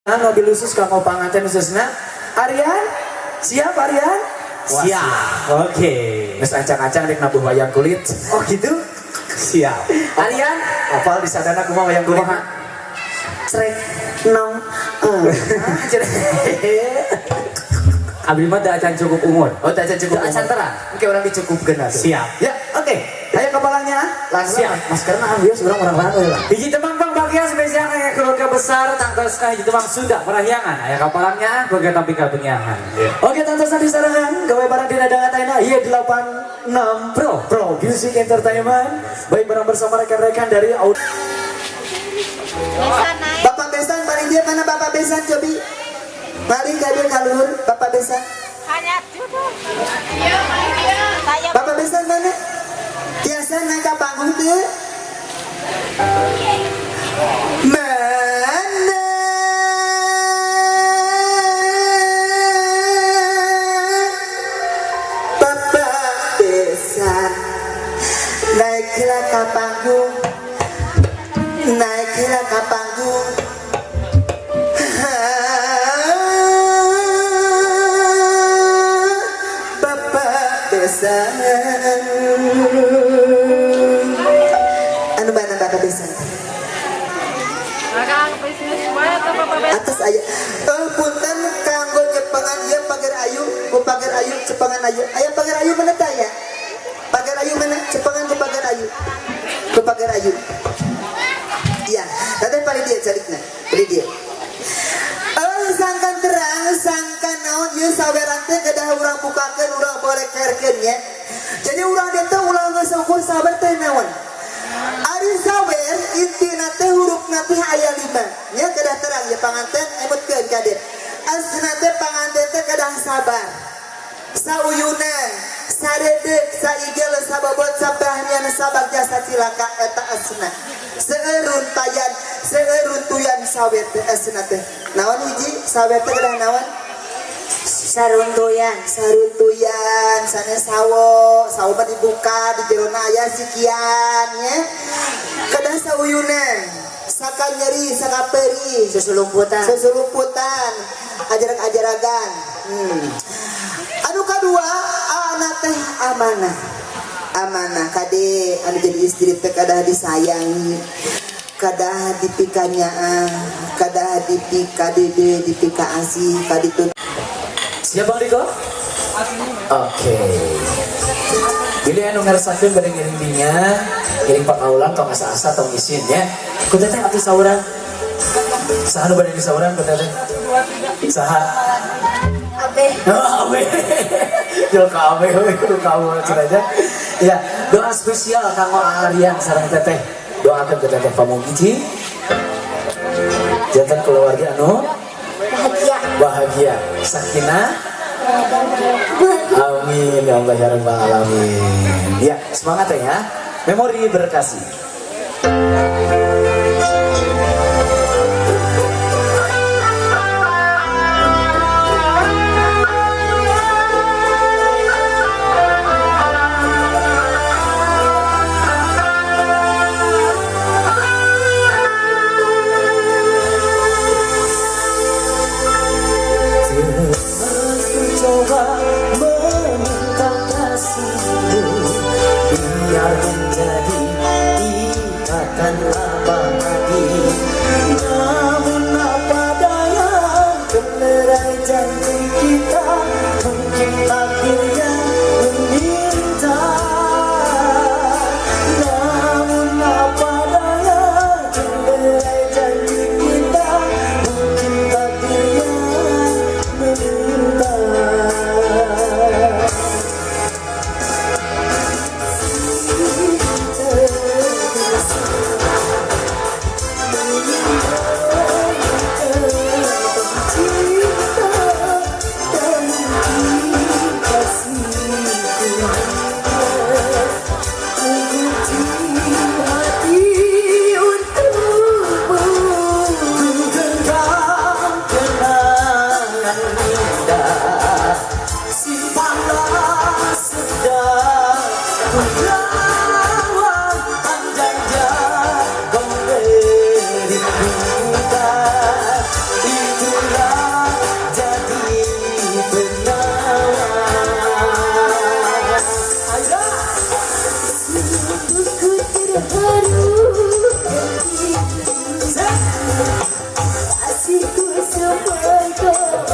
Mobil khusus kanggo panganten khususna. Aryan, siap Aryan? Wah, Siap. Oke. Geus ancang-ancang rek nabuh wayang kulit. Oh gitu? Siap. Aryan, apal di sadana kumaha wayang kulit? Kumaha? Crek nong. Crek. Abdi mah teu acan cukup umur. Oh, tak acan cukup. Teu acan terang. Oke, urang dicukupkeun atuh. Siap. Ya, oke. Ayo kepalanya. Langsung. Siap. Maskerna ambil urang urang lain we lah. Hiji tembang pangbagia spesial kayak keluarga besar tangtosna hiji tembang Sunda Parahyangan. Aya kapalangnya keluarga tapi kabengiangan. Oke, tangtosna disarangan gawe barang dina dangat ayeuna ieu 86 Pro. Pro Music Entertainment. Baik barang bersama rekan-rekan dari Bisa naik. Bapak Besan paling dia mana Bapak Besan cobi? Paling kadir kaluhur Bapak Besan. Hanya duduk. Saya Bapak Besan mana? Tiasa naik ke panggung tuh? Mana? Bapak Besan naiklah ke panggung, naiklah ke panggung. Bapak Besan, anu mana Bapak Besan? Akang bisnis banget Bapak Besan. Atas aya, eh, punten kanggo nyepengan ieu pagar ayu, ku pagar ayu cepengan ayu. Aya pagar ayu mana teh aya? Pagar ayu mana? Cepengan ku pagar ayu. Ku pagar ayu. Iya, tadi paling dia calikna, paling dia. Eh, sangkan terang, sangkan naon ieu saweran teh kedah urang bukakeun, urang bolekerkeun nya. Jadi urang dieu teh ulah geus ukur sawer teh naon. Ari sawer intina teh hurufna teh aya 5. Nya kedah terang ya panganten emutkeun kade. Asna teh panganten teh kedah sabar. Sauyunan, saredek, saigel, sabobot, sabahnian, sabagja, sacilaka eta asna. Seueurun tayan, seueurun tuyan sawer teh asna teh. Naon hiji sawer teh kedah naon? Saruntuyan. Saruntuyan, sanes sawo, sawo mah dibuka di jerona aya sikian nya. Kedah sauyunan, saka nyeri, saka perih, Susulumputan. Susulumputan, ajarak-ajaragan. Anu kadua, anak teh amanah. Amanah kade anu jadi istri teh kedah disayangi, kedah dipikanyaah, kedah dipika dede, dipika asih, kaditu. Siap Bang Riko? Oke. Bilih anu ngarsakeun bade ngiring dinya, ngiring pakaulan tong asa-asa tong isin ya. Ku teteh atuh saurang. Saha nu bade disauran ku teteh? Saha? Abe. Oh, abe. Jual ka abe we kudu kamu cenah aja. Ya, doa spesial kanggo Aryan sareng teteh. Doakeun ke teteh pamugi. Janten keluarga anu Bahagia. Bahagia, sakinah. Amin ya Allah ya rabbal alamin. Ya, semangat ya. Memori berkasih. Terus coba meminta kasihmu biar menjadi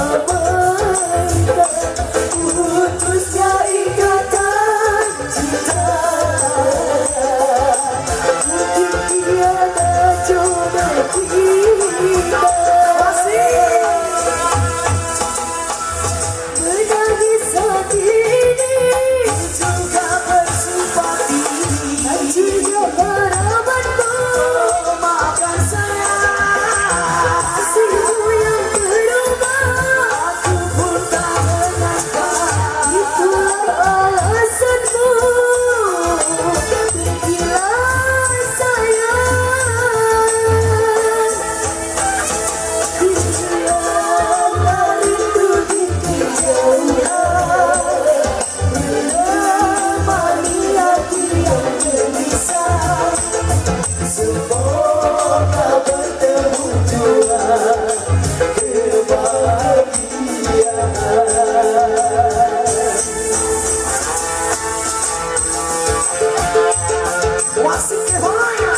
Abaikan putusnya ikatan cinta. Mungkin tiada jodoh kita. Menangis hati ini juga bersimpati. Hancurnya harapanku, maafkan saya. Kasihmu yang berubah, aku pun tak menyangka. Itulah alasanmu, pergilah sayang. Biarlah rindu di kejauhan menemani hati yang gelisah. Semoga bertemu jua kebahagiaan. Wasik Kehoraya.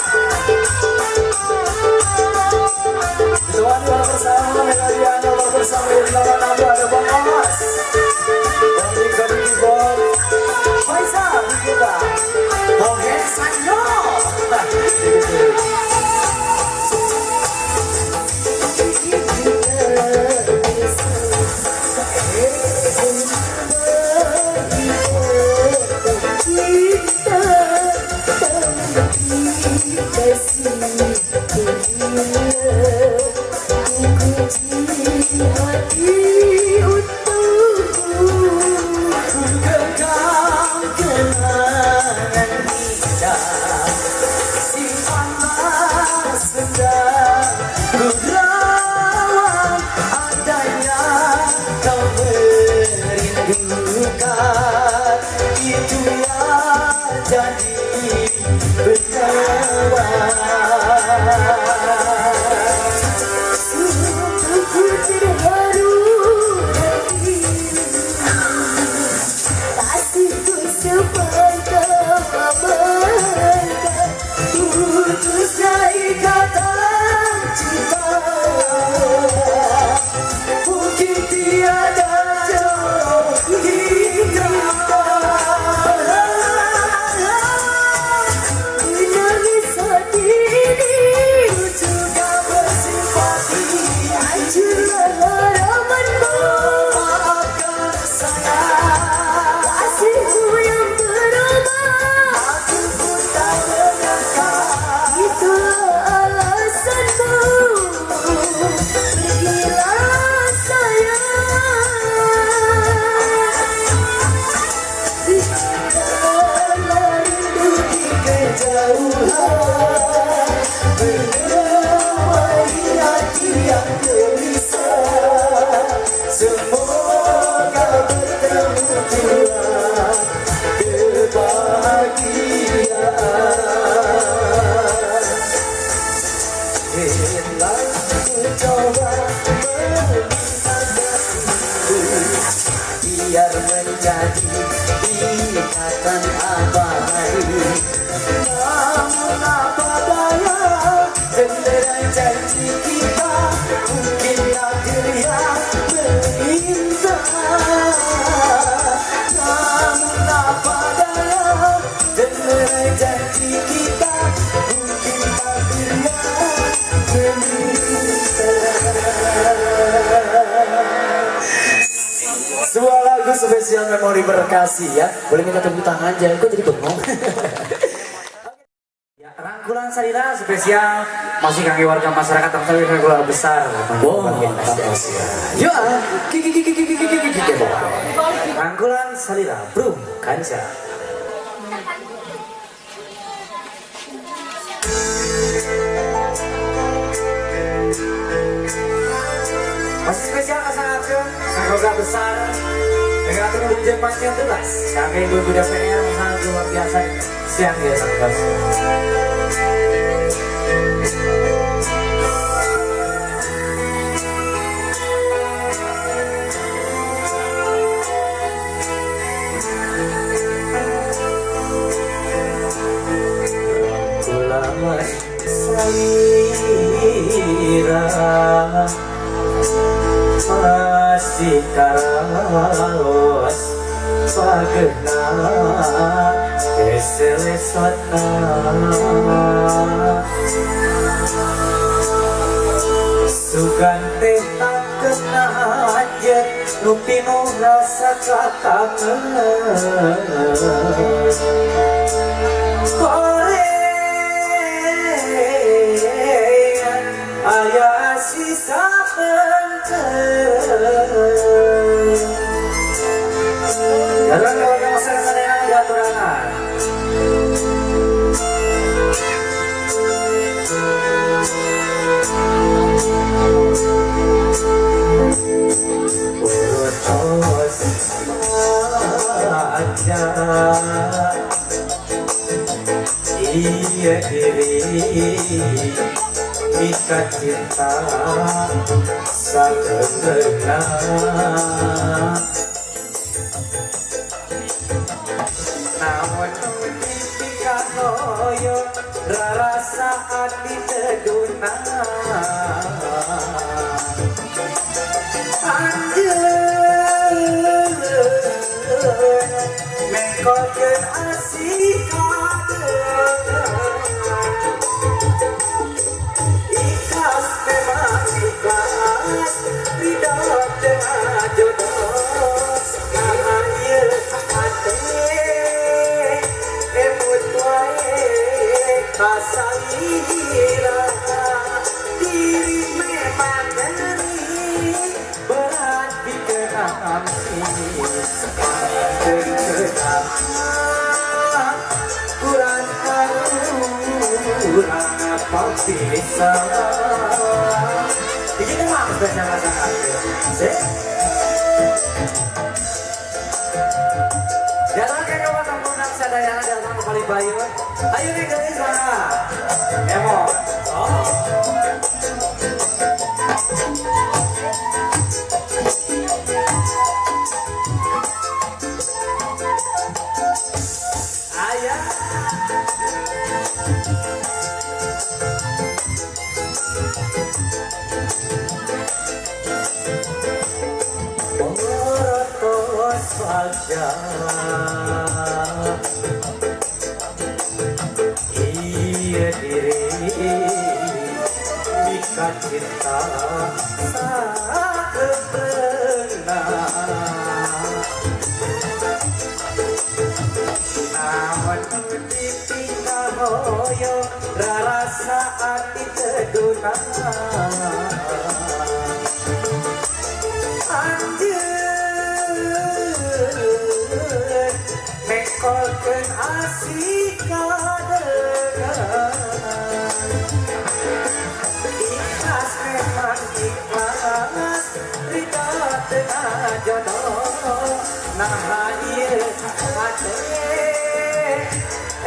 Ditemani walau bersama Melodianya, walau bersama Irlanda Nando, ada Bang Omas, Bang Diko di keyboard, Faisal di gitar, Bang Hensanyo. Cinta kasih kunci hati untukku. Ku genggam kenangan indah, simpanlah senda, ku rawan andainya kau merindukan. Itulah jadi penawar. Sungguh terharu hati, kasihku sempat kau abaikan. Putusnya ikatan cinta, mungkin tiada jodoh kita. Menangis hati ini Juga bersimpati. Hancurlah harapanmu, Maafkan saya. Kasihmu yang berubah, Aku pun tak menyangka. Itulah alasanmu, pergilah sayang. Biarlah rindu di kejauhan menemani hati yang gelisah. Semoga bertemu jua kebahagiaan. Bila ku coba meminta kasihmu, biar menjadi ikatan abadi. Namun apa daya, jendela janji kita mungkin takdir yang meminta. Namun apa daya, jendela janji kita mungkin takdir yang meminta. Sebuah lagu spesial memori berkasih ya. Boleh minta tepuk tangan, jangan kok jadi bengong. Ya, rangkulan salira spesial masih kangge warga masyarakat tangsel kangge keluarga besar. Oh, ya. Yuk, ah. Kiki kiki kiki kiki kiki kiki. Rangkulan salira Brum Kanca. Masih spesial kasangatkeun keluarga besar dengan atur hujan panjang tugas. Kangge ibu-ibu DPR sangat luar biasa siang ya tugas. Rangkulan salira. Masih karaos pageuna keselesotna sugan teh tak kena anjeun nu pinuh rasa kakangen korean aya sisa penting. Jalan keluarga masyarakat yang diaturangan. Urutos aja iya diri mika cinta sakeuna namun dipikaloyo rarasa ati teduna anjeun mengkolkeun asih ikhlas memang ikhlas ridho tengah jodoh nah ieu hate emut wae kasalira diri memang ngeri berat pikeun amsi kurang kurang apa bisa. Ini mah spesial masyarakat. Jalan ke kawasan Punang Sadayana datang kembali Bayu. Ayo nih guys, mana? Emo. Oh. Ayah. Porotos wajah iya diri mika cinta sakebeuna naon dipikahoyo rarasa ati teduna anjeun mengkolkeun asih kadegan ikhlas memang ikhlas ridho tengah jodoh nah ieu hate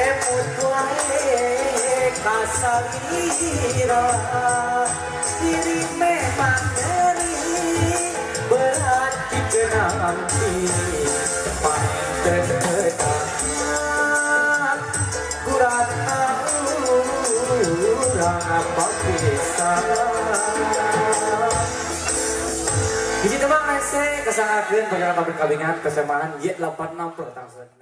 emut wae kasalira diri memang ngeri berat dikenanti panen tetap kurang kurang apa bisa. Di situ bang Nese kesangakeun perkara kabingan kesemaan Y86 Tangsel.